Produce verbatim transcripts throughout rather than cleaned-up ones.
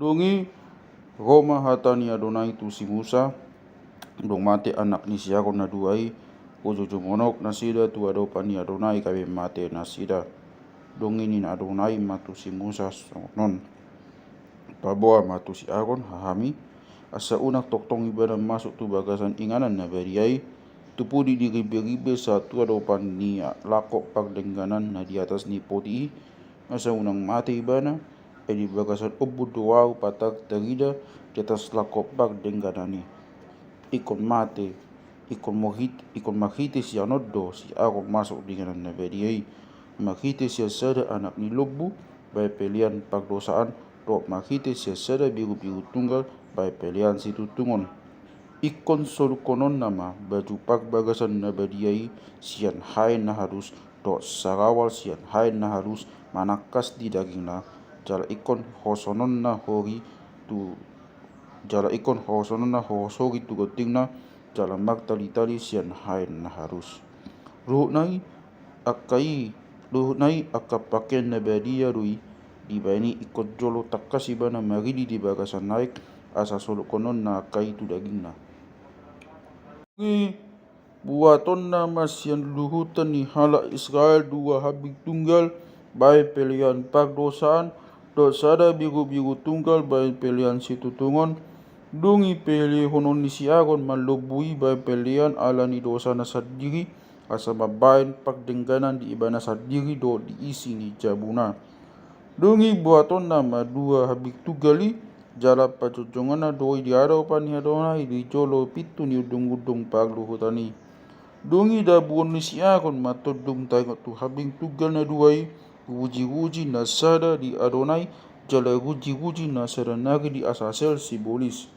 Dung i ro ma hata ni Adonai tu si Musa: Dung mate anak ni si Aron na dua i, pajoujou ma nasida tu adopan ni Adonai gabe mate nasida. Dung i ninna Adonai ma tu si Musa songon on: Paboa ma tu si Aron hahami, asa unang tongtong ibana masuk tu bagasan inganan na badia i, tu pudi ni ribeiribe sahat tu adopan ni langkop pardengganan na di atas ni poti i, asa unang mate ibana. Ai di bagasan ombun do ahu patartarida di atas langkop pardengganan i. Ingkon mate, ingkon marhit-, ingkon marhite sian on do si Aron masuk di inganan na badia i, marhite sian sada anak ni lombu bahen pelean pardosaan, dohot marhite sian sada birubiru tunggal bahen pelean situtungon. Ingkon solukhononna ma baju parbagasan na badia i sian haen na halus, dohot sarawal sian haen na halus manangkas di dagingna, jala ingkon hosononna hori tu, jala ingkon hosononna hos hori tu gontingna, jala martalitali sian haen na halus. Ruhutna i angka i, ruhutna i angka pakean na badia do i, dibahen i ingkon jolo tangkas ibana maridi di bagasan aek, asa solukhononna angka i tu dagingna. Dung i buatonna ma sian luhutan ni halak Israel dua hambing tunggal bahen pelean pardosaan, dohot sada birubiru tunggal bahen pelean situtungon. Dung i pelehonon ni si Aron ma lombu i bahen pelean ala ni dosana sandiri, asa mambahen pardengganan di ibana sandiri dohot di isi ni jabuna. Dung i buatonna ma dua hambing tunggal i, jala pajongjongonna do i di adopan ni Adonai di jolo pintu ni undungundung parluhutan i. Dung i dabuon ni si Aron ma tondung taringot tu hambing tunggal na dua i, rujiruji na sada di Adonai, jala rujiruji na sada nari di Asazel sibolis.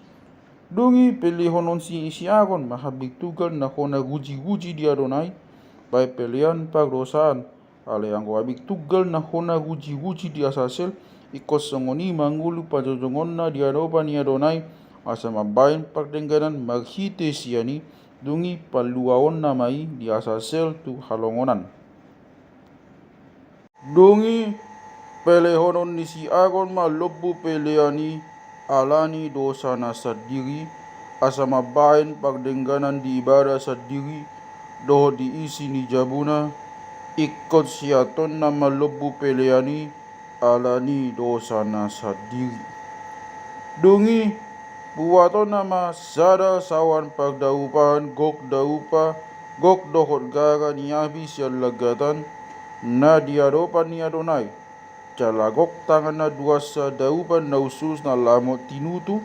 Dung i pelehonon ni si Aron ma hambing tunggal na hona rujiruji di Adonai bahen pelean pardosaan, alai anggo hambing tunggal na hona rujiruji di Asazel, ingkon songon i ma ngolu pajongjongonna di adopan ni Adonai, asa mambahen pardengganan marhite sian i. Dung i paluaonna ma i di Asazel tu halongonan. Dung i pelehonon ni si Aron ma lombu pelean i ala ni dosana sandiri, asa mambahen pardengganan di ibana sandiri dohot di isi ni jabuna. Ingkon siatonna ma lombu pelean i ala ni dosana sandiri. Dung i buatonna ma sada saoan pardaupan gok daupa, gok dohot gara ni api sian langgatan, na di adopan ni Adonai. Jala gok tangan na duansa daupan na usus na lamot tinutu,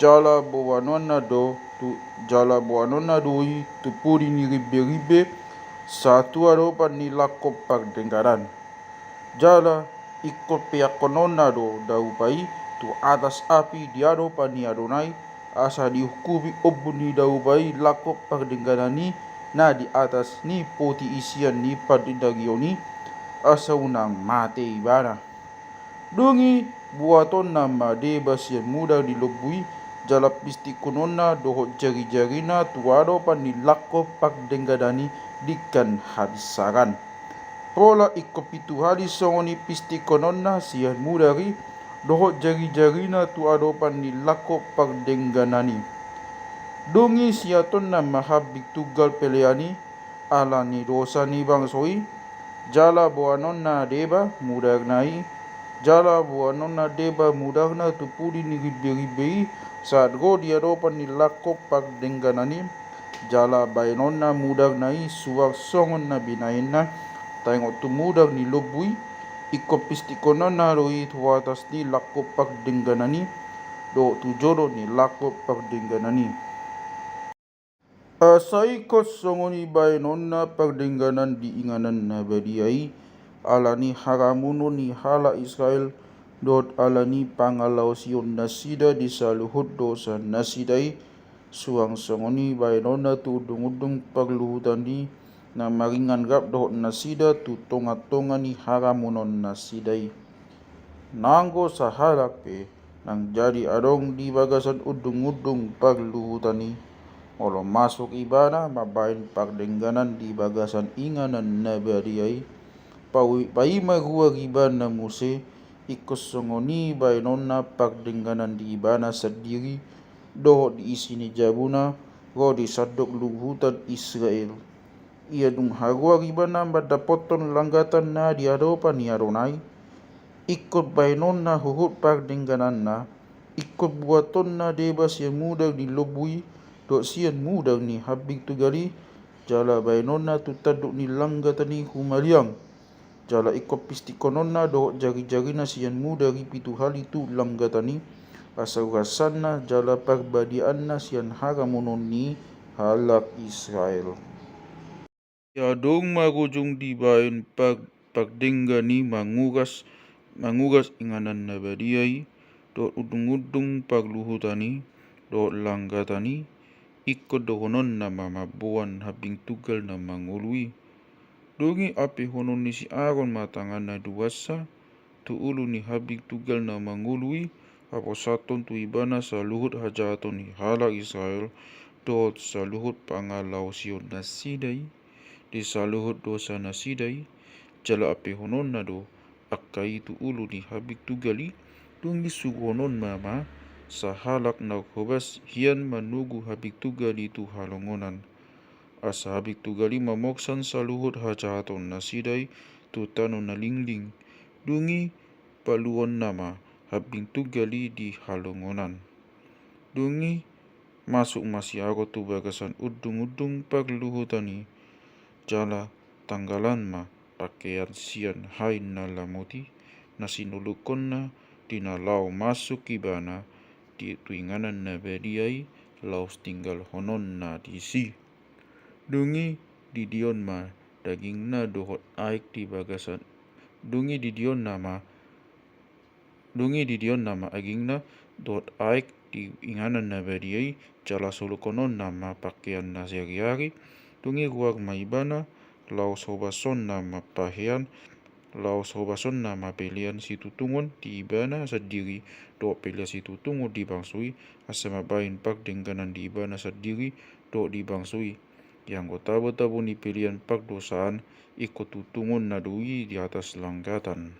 jala boanonna do tu, jala boanonna do i tu pudi ni ribeiribe sahat tu adopan ni langkop pardengganan. Jala ingkon peakhononna do daupa i tu atas api di adopan ni Adonai, asa diungkupi ombun ni daupa i langkop pardengganan i na di atas ni poti isian ni parnindangion i, asa unang mate ibana. Dung i buatonna ma deba sian mudar ni lombu i, jala pistingkononna dohot jarijarina tu adopan ni langkop pardengganan i dingkan habinsaran. Pola ingkon pitu hali songon i pistingkononna sian mudar i dohot jarijarina tu adopan ni langkop pardengganan i. Dung i siatonna ma hambing tunggal pelean i ala ni dosa ni bangso i, jala boanonna deba mudarna i, jala boanonna deba mudarna tu pudi ni ribeiribe i sahat ro di adopan ni langkop pardengganan i, jala baenonna mudarna i suang songon na binaenna taringot tu mudar ni lombu i. Ingkon pistingkononna do i tu atas ni langkop pardengganan i dohot tu jolo ni langkop pardengganan i. Asa ingkon songon i baenonna pardengganan di inganan na badia i, ala ni haramunon ni halak Israel dohot ala ni pangalaosion nasida di saluhut dosa nasida i, suang songon i baenonna tu undungundung parluhutan i na maringan rap dohot nasida tu tongatonga ni haramunon nasida i. Nanggo sahalak pe naung jadi adong di bagasan undungundung parluhutan i, molo masuk ibana mambahen pardengganan di bagasan inganan na badia i, paima ruar ibana muse, Ingkon songon i baenonna pardengganan di ibana sandiri dohot di isi ni jabuna ro di sandok luhutan Israel. Ia dung haruar ibana mandapothon langgatan na di adopan ni Adonai, ingkon baenonna huhut pardenggananna, ingkon buatonna deba sian mudar ni lombu i dohot sian mudar ni hambing tunggal i, jala baenonna tu tandok ni langgatan i humaliang. Jala ingkon pistinghononna dohot jarijarina sian mudar i pitu hali tu langgatan i, asa uasanna jala parbadiaanna sian haramunon ni halak Israel. Ia dung marujung dibaen par-, pardenggan i manguras, manguras inganan na badia i, dohot undungundung parluhutan i, dohot langgatan i, ingkon dohononna ma mamboan hambing tunggal na mangolu i. Dung i ampehonon ni si Aron ma tanganna duansa tu ulu ni hambing tunggal na mangolu i, haposathon tu ibana saluhut hajahaton ni halak Israel, dohot saluhut pangalaosion nasida i, di saluhut dosa nasida i, jala ampehononna do angka i tu ulu ni hambing tunggal i. Dung i suruhononna ma sahalak na hobas hian manogu hambing tunggal i tu halongonan. Asa hambing tunggal i mamorsan saluhut hajahaton nasida i tu tano na lingling. Dung i paluonna ma hambing tunggal i di halongonan. Dung i masuk ma si Aron tu bagasan undungundung parluhutan i, jala tanggalan ma pakean sian hain na lamoti na sinolunghonna di na laho masuk ibana di tu inganan na badia i, laos tinggalhononna disi. Dung i didion ma dagingna dohot aek di bagasan, dung i didion nama, dung i didion nama dagingna dohot aek di inganan na badia i, jala solunghononna ma pakeanna sariari. Dung i ruar ma ibana, laos hobashonna ma pahean, laos hobashonna ma pelean situtungon di ibana sandiri, dohot pelean situtungon di bangso i, asa mambaen pardengganan di ibana sandiri, dohot di bangso i. Ianggo tabotabo ni pelean pardosaan, ingkon tutungonna do i di atas langgatan.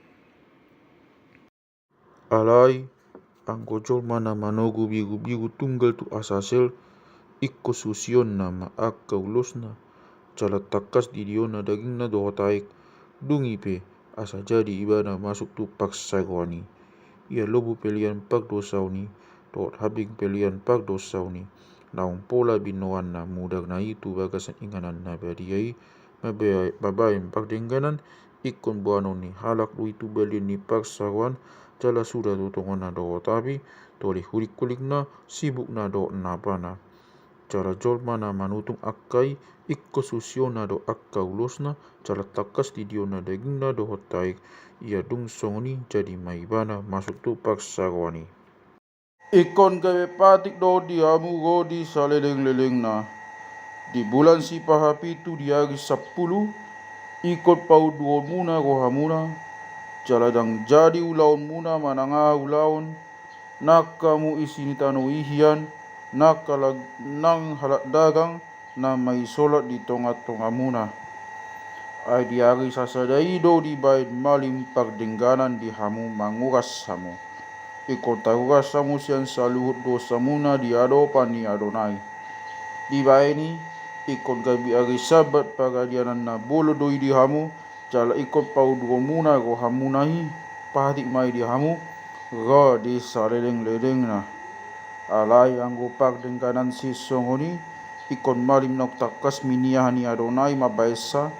Alai, anggo jolma na manogu birubiru tunggal tu Asasel, ingkon susionna ma angka ulosna, jala tangkas didionna dagingna dohot aek, dung i pe, asa jadi ibana masuk tu parsaroan i. Ia lombu pelean pardosaon i, dohot hambing pelean pardosaon i, naung pola binoanna mudarna i tu bagasan inganan na badia i, mambaen pardengganan, ingkon boanon ni halak do i tu balian ni parsaroan, jala suda tutungonna dohot api, toli hulingkulingna, sibukna dohot napana. Jala jolma na manutung angka i, ingkon susionna do angka ulosna, jala tangkas didionna dagingna dohot aek, ia dung songon i jadi ma ibana masuk tu parsaroan i. Ingkon gabe patik do di hamu ro di salelenglelengna. Di bulan sipahapitu di ari sampulu, ingkon paunduhonmuna rohamuna, jala ndang jadi ulaonmuna manang aha ulaon, nang hamu isi ni tano i hian, nang halak dagang, na maisolat di tongatongamuna. Ai di ari sasada i do dibaen malim pardengganan di hamu manguras hamu. Ingkon taruras hamu sian saluhut dosamuna di adopan ni Adonai. Dibaen i, ingkon gabe ari Sabat paradianan na bolon do i di hamu, jala ingkon paunduhonmuna rohamuna i, patik ma i di hamu, ro di salelenglelengna. Alai anggo pardengganan sisongon i, ingkon malim naung tangkas miniahan ni Adonai mambaensa,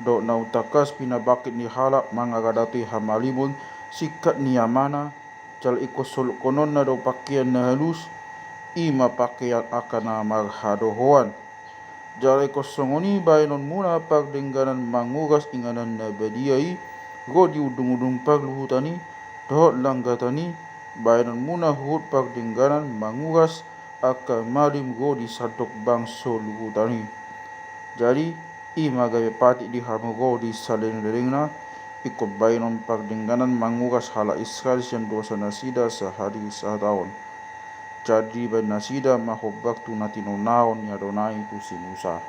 dohot naung tangkas pinabangkit ni halak mangaradoti hamalimon singkat ni amana, jala ingkon solunghononna do pakean na halus, i ma pakean angka na marhadohoan. Jala ingkon songon i baenonmuna pardengganan manguras inganan na badia i, ro di undungundung parluhutan i, dohot langgatan i, baenonmuna huhut pardengganan manguras angka malim ro di sandok bangso luhutan i. Jadi, i ma gabe patik di hamu ro di salelenglelengna, ingkon baenon pardengganan manguras halak Israel sian dosa nasida sahali sataon. Jadi dibaen nasida ma hombar tu na tinonaon ni Adonai tu si Musa.